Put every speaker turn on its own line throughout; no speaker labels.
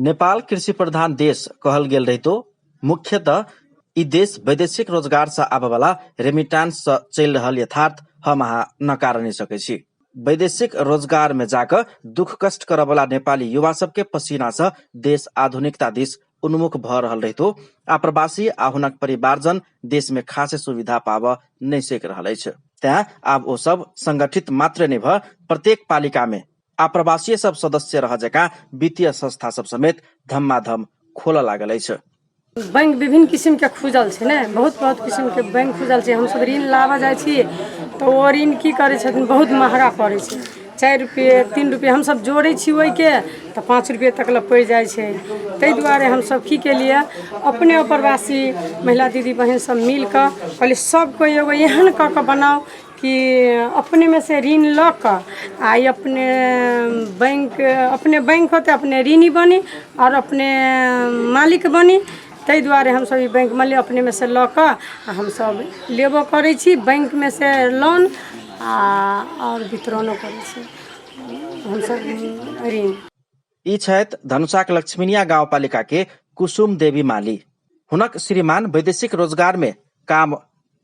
नेपाल कृषि प्रधान देश कहल गेल रहितो मुख्यतः ई देश वैदेशिक रोजगार से आबय वाला रेमिटांस से चलि रहल यथार्थ हम अहाँ नकार नहि सकै छी। वैदेशिक रोजगार में जाकऽ दुख कष्ट करऽ वाला नेपाली युवा सबके पसीना से देश आधुनिकता दिस उन्मुख भऽ रहल रहितो आप्रवासी आ हुनक परिवारजन देश में खासे सुविधा पाबऽ नहि सकि रहल अछि। तें आब ओ सब संगठित मात्र नहि भऽ प्रत्येक पालिका में आप्रवासीय सब सदस्य रह जकाँ वित्तीय संस्था सब समेत धमाधम खोलऽ लागल अछि।
बैंक विभिन्न किसिमके खुजल छै ने, बहुत बहुत किसिमके बैंक खुजल छै। हमसभ ऋण लाबऽ जाइ छी तऽ ओ ऋण की करै छथिन, बहुत महगा पड़ै छै, 4 रुपये 3 रुपये। हमसभ जोड़ै छी ओहिके तऽ 5 रुपये तक लए पड़ि जाइ छै। ताहि दुआरे हमसभ की केलियै, अपने अप्रवासी महिला दीदी बहिन सब मिल कऽ कहलियै सब कोइ एगो एहन कऽ कऽ बनाउ कि अपनेमे से ऋण लऽ कऽ आ ई अपने बैंक, अपने बैंक होतै, अपने ऋणी बनी आओर अपने मालिक बनी। ताहि दुआरे हमसभ ई बैंक मानि लिअ अपनेमे से लऽ कऽ आ हमसभ लेबो करै छी बैंकमे से लोन आ आओर वितरणो करै छी हमसभ ऋण।
ई छथि धनुषाक लक्ष्मीनिया गाउँपालिका के कुसुम देवी माली। हुनक श्रीमान वैदेशिक रोजगार में काम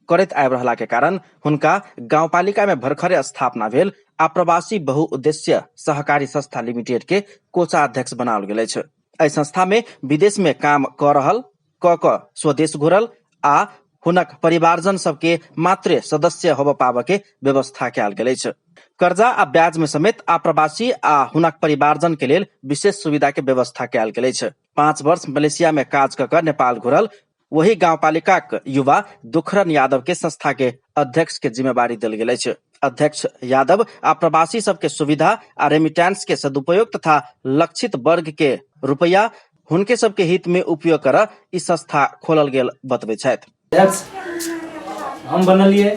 करैत आबि रहला के कारण हुनका गाउँपालिका में भर्खरे स्थापना भेल आप्रवासी बहुउद्देश्य सहकारी संस्था लिमिटेड के कोषाध्यक्ष बनाओल गेल अछि। एहि संस्था में विदेश में काम क रहल क क स्वदेश घुरल आ हुनक परिवारजन सबके मात्रे सदस्य होबऽ पाबऽ के व्यवस्था कयल गेल अछि। कर्जा आ ब्याज में समेत आप्रवासी आ हुनक परिवारजन के लेल विशेष सुविधा के व्यवस्था कयल गेल अछि। 5 वर्ष मलेशिया में काज क क नेपाल घुरल वही गाउँपालिकाक युवा दुखरन यादव के संस्था के अध्यक्ष के जिम्मेवारी देल गेल अछि। अध्यक्ष यादव आप्रवासी सबके सुविधा आ रेमिटेंस के सदुपयोग तथा लक्षित वर्ग के रुपया हुनके सबके हित में उपयोग कर ई संस्था खोलल गेल बतबै छथि।
अध्यक्ष हम बनलिए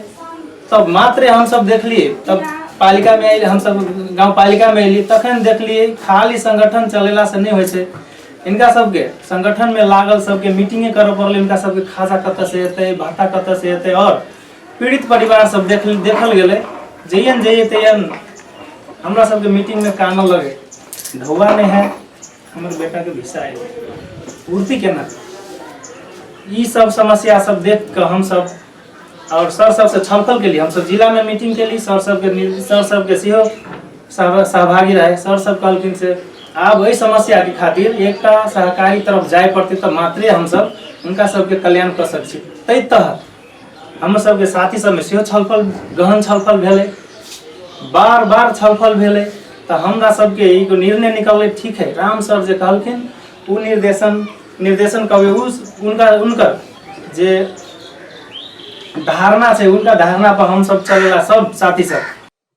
तब मात्र हम सब देखलिए, तब पालिका में आइल, हम सब गाँव पालिका में अयली तखन देखलिए खाली संगठन चलेला से नहीं होइ छै। इनका सबके संगठन में लागल सबके मीटिंगे करऽ पड़लै, इनका सबके खाजा कतऽ से एतै, भाता कतऽ से एतै। और पीड़ित परिवार सब देखल गेलै, जइयन जइए तैयन हमरा सबके मीटिंग में कानऽ लगे, ढौआ नहीं है, हमर बेटाके भिसा अयलै, पूर्ति केना। ई सब समस्या सब देख कऽ हमसब और सर सबसे छलफल केली, हमसब जिलामे मीटिंग केली, सर सबके सर सबके सेहो सहभागी रहे। सर सब कहलखिन से आब एहि समस्याके खातिर एकटा सहकारी तरफ जाय पड़तै तऽ मात्रे हमसब हुनका सबके कल्याण कऽ सकै छी। ताहि तहत हमर सबके साथी सबमे सेहो छलफल, गहन छलफल भेलै, बार बार छलफल भेलै तऽ हमरा सबके एगो निर्णय निकललै, ठीक है राम सर जे कहलखिन ओ निर्देशन, निर्देशन कहबै उ उनका, उनकर जे धारणा छै उनका धारणा पर हम सब चलेला सब साथी सब।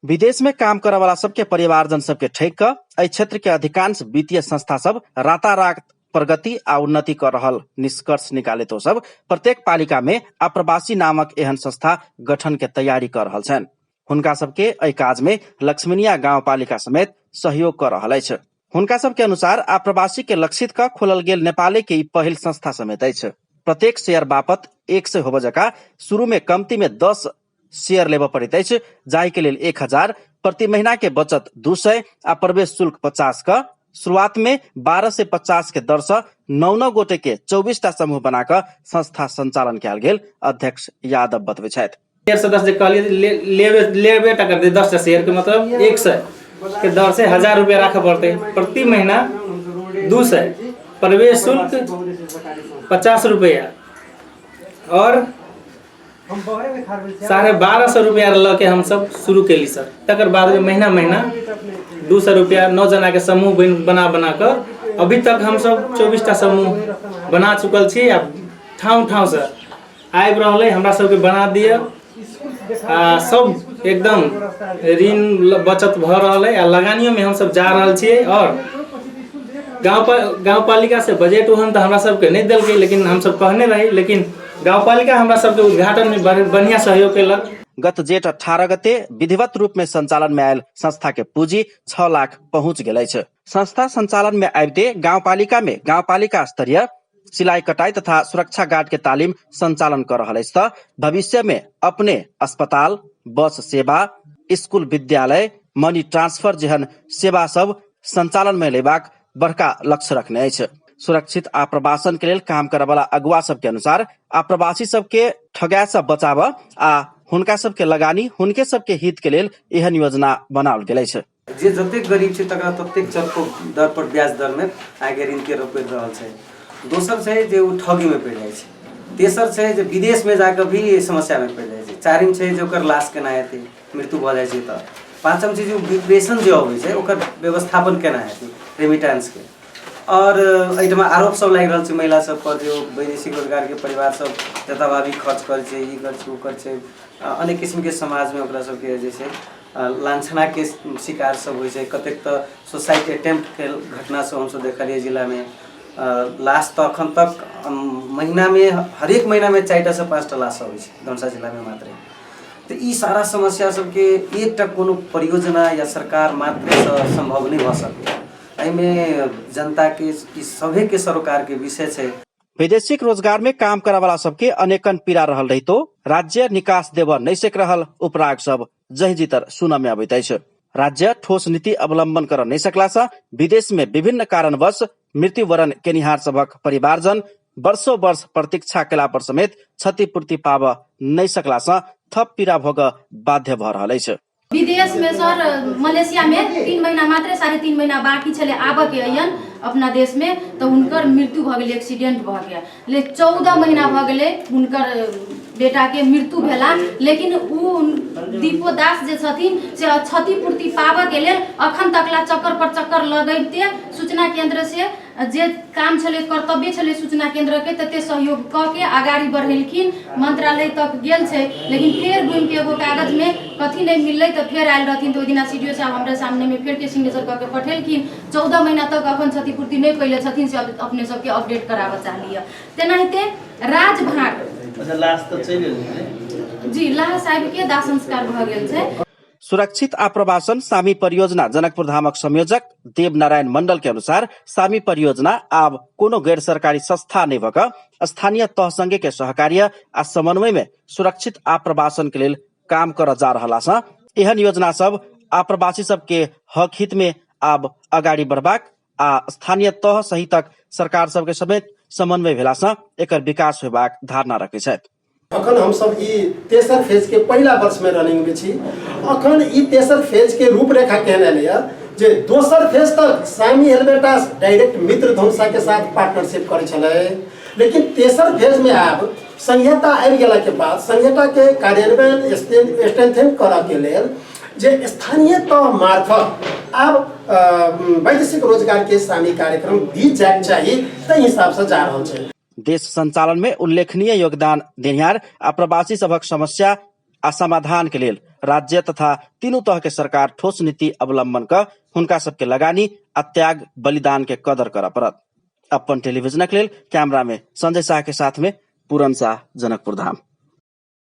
विदेश में काम करऽ वाला सबके परिवारजन सबके ठकि कऽ एहि क्षेत्र के अधिकांश वित्तीय संस्था सब रातारात प्रगति आ उन्नति कऽ रहल निष्कर्ष निकालैत ओ सब प्रत्येक पालिका में आप्रवासी नामक एहन संस्था गठन के तैयारी कऽ रहल छनि। हुनका सबके एहि काज में लक्ष्मीनिया गाँव पालिका समेत सहयोग कऽ रहल अछि। हुनका सबके अनुसार आप्रवासी के लक्षित कऽ खोलल गेल नेपाले के ई पहिल संस्था समेत अछि। प्रत्येक शेयर बापत 100 होबऽ जकाँ शुरू में कमती में 10 शेयर लेबऽ पड़ैत अछि, जाहि के लेल 1000 प्रति महीना के बचत 200 आ प्रवेश शुल्क 50 क शुरुआत में 1250 के दर से 9-9 गोटे के 24 टा समूह बना कऽ संस्था संचालन कयल गेल अध्यक्ष यादव बतबै छथि।
शेयर सदस्य जे कहलिए लेबे लेबे टा करतै 10 टा शेयर के मतलब 100 के दर से 1000 रुपया राखऽ पड़तै प्रति महीना, 200 प्रवेश शुल्क 50 रुपया और 1250 रुपया लऽ के हमसब शुरू केली सर। तकर बाद में महीना महीना 200 रुपया 9 जना के समूह बना बना कऽ अभी तक हमसब 24 टा समूह बना चुकल छी आ ठाउँ ठाउँ से आबि रहलै हमरा सबके बना दिअ आ सब एकदम ऋण बचत भऽ रहल है आ लगानियोमे हमसब जा रहल छियै। और गाँव पालिका से बजट ओहन तऽ हमरा सबके नहि देलकै, लेकिन हमसब कहने रही, लेकिन गाँव पालिका हमरा सबके उद्घाटन में बढ़िया सहयोग केलक।
गत जेठ 18 गते विधिवत रूप में संचालन में आयल संस्था के पूंजी 6 लाख पहुंच गेल अछि। संस्था संचालन में आबिते गाँवपालिका में गाँवपालिका स्तरीय सिलाई कटाई तथा सुरक्षा गार्ड के तालीम संचालन कर रहल अछि तऽ भविष्य में अपने अस्पताल, बस सेवा, स्कूल विद्यालय, मनी ट्रांसफर जेहन सेवा सब संचालन में लेबाक बड़का लक्ष्य रखने अछि। सुरक्षित आप्रवासन के लेल काम करऽ वाला अगुआ सबके अनुसार आप्रवासी सबके ठगाय से बचाव आ हुनका सबके लगानी हुनके सबके हित के लेल एहन योजना बनाओल गेल अछि।
जे जतेक गरीब छै तकरा ततेक चरको दर पर ब्याज दरमे अहाँके ऋण के पड़ि रहल छै। दोसर छै जे ओ ठगीमे पड़ि जाइ छै। तेसर छै जे विदेशमे जाकऽ भी समस्यामे पड़ि जाइ छै। चारिम छै जे ओकर लाश केना हेतै, मृत्यु भऽ जाइ छै तऽ। पाँचम छै जे ओ विप्रेशन जे अबै छै ओकर व्यवस्थापन केना हेतै रेमिटेंसके। आओर एहिठमा आरोप सब लागि रहल छै महिला सब पर जे ओ वैदेशिक रोजगारके परिवार सब जताभावी खर्च करै छै, ई करै छै, ओ करै छै। अनेक किसिमके समाजमे ओकरा सबके जे छै लाञ्छनाके शिकार सब होइ छै। कतेक तऽ सुसाइड अटेम्प्टके घटना सब हमसब देखलियै जिलामे। लाश तऽ अखन तक महीनामे हरेक महीनामे 4 टा से 5 टा लाश अबै छै धनुषा जिलामे मात्रै। तऽ ई सारा समस्या सबके एकटा कोनो परियोजना या सरकार मात्रेसँ सम्भव नहि भऽ सकैए। एहिमे जनताके ई सभेके सरोकारके विषय छै।
वैदेशिक रोजगार में काम करऽ वाला सबके अनेकन पीड़ा रहल रहितो राज्य निकास देबऽ नहि सक रहल उपराग सब जहि जितर सुनऽ में अबैत अछि। राज्य ठोस नीति अवलंबन करऽ नहि सकला सँ विदेश में विभिन्न कारणवश मृत्युवरण केनिहार सभक परिवारजन वर्षो वर्ष प्रतीक्षा केला पर समेत क्षतिपूर्ति पाबऽ नहि सकला सँ थप पीड़ा भोगऽ बाध्य भऽ रहल अछि।
विदेशमे सर मलेशियामे 3 महीना मात्रे 3.5 महीना बाँकी छलै आबऽके अयन अपना देशमे, तऽ हुनकर मृत्यु भऽ गेलै, एक्सीडेंट भऽ गेल। ले 14 महीना भऽ गेलै हुनकर बेटाके मृत्यु भेला, लेकिन ओ दीपो दास जे छथिन से क्षतिपूर्ति पाबऽके लेल अखन तकला चक्कर पर चक्कर लगैबते सूचना केंद्र से जे काम छलै, कर्तव्य छलै सूचना केंद्रके, तते सहयोग कऽ के अगाड़ी बढ़ेलखिन, मंत्रालय तक गेल छै, लेकिन फेर घुमिके एगो कागजमे कथी नहि मिललै। तऽ फेर आयल रहथिन तऽ ओहि दिना सी डी ओ साहब हमरा सामनेमे फेरके सिग्नेचर कऽ के पठेलखिन। 14 महीना तक अखन क्षतिपूर्ति नहि पयले छथिन, से अपने सबके अपडेट कराबऽ चाहलियै। तेनाहिते राजभाट।
अच्छा, लाश तऽ चलि एलै?
जी, लाश आबिके दाह संस्कार भऽ गेल छै।
सुरक्षित आप्रवासन सामी परियोजना जनकपुर धामक संयोजक देवनारायण मंडल के अनुसार सामी परियोजना आब कोनो गैर सरकारी संस्था नहि भऽ कऽ स्थानीय तह संगे के सहकार्य आ समन्वय में सुरक्षित आप्रवासन के लेल काम करऽ जा रहला सँ एहन योजना सब आप्रवासी सबके हक हित में आब अगाडि बढ़बाक आ स्थानीय तह सहितक सरकार सबके समेत समन्वय भेला सँ एकर विकास होयबाक धारणा रखै छथि।
अखन हमसब ई तेसर फेजके पहिला वर्षमे रनिंगमे छी। अखन ई तेसर फेजके रूपरेखा केहन एलैए जे दोसर फेज तक सामी हेलमेटास डायरेक्ट मित्र धनुषाके साथ पार्टनरशिप करै छलै, लेकिन तेसर फेजमे आब संहिता आबि गेलाके बाद संहिताके कार्यान्वयन स्ट्रेंथन करऽके लेल जे स्थानीय तह मार्फत आब वैदेशिक रोजगारके सामी कार्यक्रम दी जायके चाही, ताहि हिसाबसँ जा रहल छै।
देश संचालन में उल्लेखनीय योगदान देनिहार आ प्रवासी सभक समस्या आ समाधान के लेल राज्य तथा तीनू तह के सरकार ठोस नीति अवलंबन क हुनका सबके लगानी आ त्याग बलिदान के कदर करऽ पड़त। अपन टेलीविजनक लेल कैमरा में संजय शाह के साथ में पूरन शाह, जनकपुर धाम।